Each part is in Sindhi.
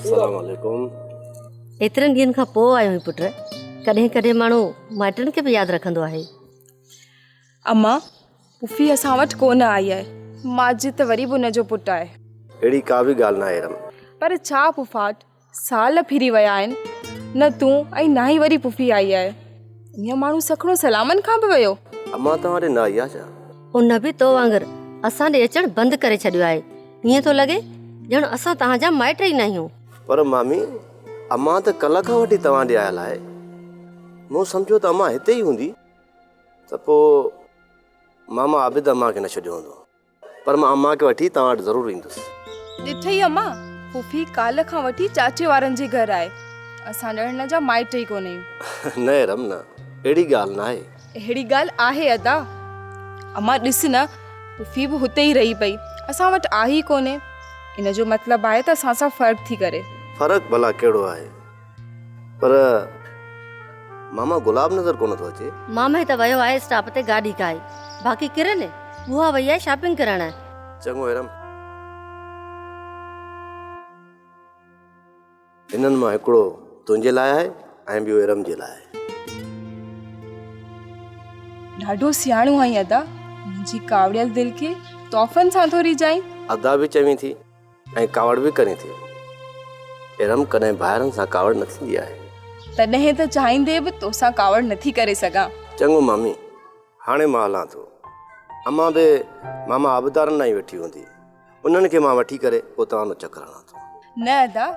السلام عليڪم. ايترن ڏينهن کان پوء آيو آهين پٽ. ڪڏهن ڪڏهن ماڻهو مائٽن کي به ياد رکندو آهي. امان، پڦي اسان وٽ ڪو نه آئي آهي. ماجد ته وري به ان جو پٽ آهي. اهڙي ڪا به ڳالهه ناهي ارم. پر ڇا پڦاٽ، سال ڦري ويا آهن، نه تون ۽ نه ئي وري پڦي آئي آهي. ائين ماڻهو سکڻو سلامن کان به ويو. امان توهان ڏي نه آئي آهي ڇا؟ ان به تو وانگر اسان ڏي اچڻ بند ڪري ڇڏيو آهي. ائين ٿو لڳي ڄڻ اسان توهان جا مائٽ ئي ناهيون. پر مامي، امان ته ڪلهه کان وٺي توهان ڏي آيل آهي. مون سمجهيو ته امان هتي ئي هوندي ته پوء ماما عابد امان کي نه ڇڏيو هوندو. پر مان امان کي وٺي توهان وٽ ضرور ايندس. ڏٺئي امان، پڦي ڪالهه کان وٺي چاچي وارن جي گهر آهي. اسان ڄڻ هن جا مائٽ ئي ڪونه آهيون. نه ارم نه، اهڙي ڳالهه ناهي. اهڙي ڳالهه آهي ادا. امان ڏس نه، پڦي به هتي ئي رهي پئي، اسان وٽ آهي ئي ڪونهي. ان جو مطلب آهي ته اسان سان فرق ٿي ڪري. فرق ڀلا ڪهڙو آهي؟ پر ماما گلاب نظر ڪونه ٿو اچي. مامهي ته ويو آهي اسٽاپ تي گاڏي ڪاهي، باقي ڪرن اها وئي آهي شاپنگ ڪرڻ. چڱو ارم. انهن مان هڪڙو تنهنجي لاء آهي ۽ ٻيو ارم جي لاء. ڏاڍو سياڻو آهين ادا، منهنجي ڪاوڙيل دل کي تحفن سان ٿو ريجهائين. ادا به چوين ٿي ۽ ڪاوڙ به ڪرين ٿي. ارم ڪڏهن ڀائرن سان ڪاوڙ نه ٿيندي آهي. تڏهن ته چاهيندي به توسان ڪاوڙ نٿي ڪري سگهان. چڱو مامي، هاڻي مان هلان ٿو. امان به ماما عابدارن ڏانهن ئي ويٺي هوندي. انهن کي مان وٺي ڪري پوء توهان وٽ چڪر هڻان ٿو. نه ادا،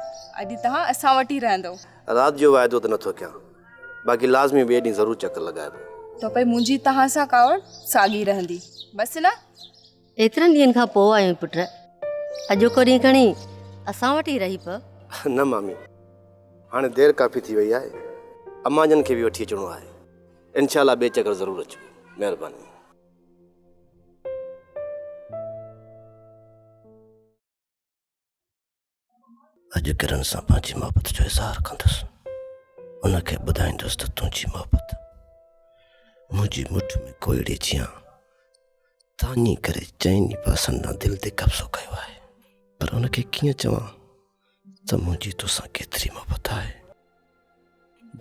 اڄ توهان اسان وٽ ئي رهندؤ. رات جو واعدو ته نٿو ڪيان، باقي لازمي ٻئي ڏينهن ضرور چڪر لڳائبو. ته پوء منهنجي توهان سان ڪاوڙ ساڳي رهندي. بس نه؟ ايترن ڏينهن کان پوء آيو آهين پٽ، اڄوڪو ڏينهن کڻي اسان وٽ ئي رهي پء. نه مامي، هاڻي دير ڪافي ٿي وئي آهي، امان جن کي به وٺي اچڻو آهي. انشاء الله ٻئي چڪر ضرور اچبو. مهرباني. اڄ ڪرن سان پنهنجي محبت جو اظهار ڪندس. ان کي ٻڌائيندس ته تنهنجي محبت منهنجي مٺ ۾ ڪوئڙي جيان تاڃي ڪري چئن ئي پاسن ڏانهن دل تي قبضو ڪيو آهي. پر ان کي ڪيئن چوان ته منهنجي توسان ڪيتري محبت آهي.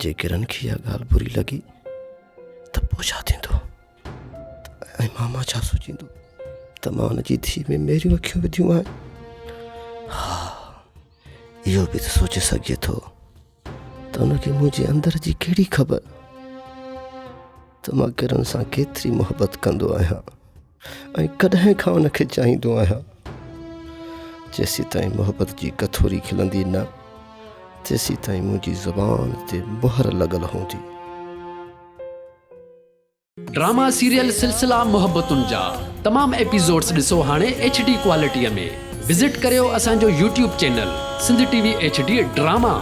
جي ڪرن کي اها ڳالهه بري لڳي ته پوء ڇا ٿيندو ۽ ماما ڇا سوچيندو ته مان ان جي ڌيء ۾ ميريون اکيون وڌيون آهن. ها، اهو به ته سوچي سگهجي ٿو ته ان کي منهنجي اندر جي ڪهڙي خبر ته مان ڪرن سان ڪيتري محبت ڪندو آهيان ۽ ڪڏهن کان ان کي چاهيندو آهيان. جيسيتائين محبت جي کٿوري کلندي نه، تيسيتائين منهنجي زبان تي مهر لڳل هوندي. ڊراما سيريل سلسلا محبتن جا تمام ايپيسوڊس ڏسو هاڻي ايڇ ڊي ڪوالٽي ۾ وزٽ ڪريو اسان جو YouTube channel Sindh T V H D drama.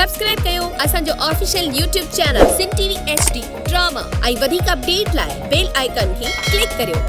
Subscribe ڪيو اسان جو official YouTube channel Sindh T V H D drama ۽ وڌيڪ اپڊيٽ لاء بيل آئيڪان کي ڪلڪ ڪريو.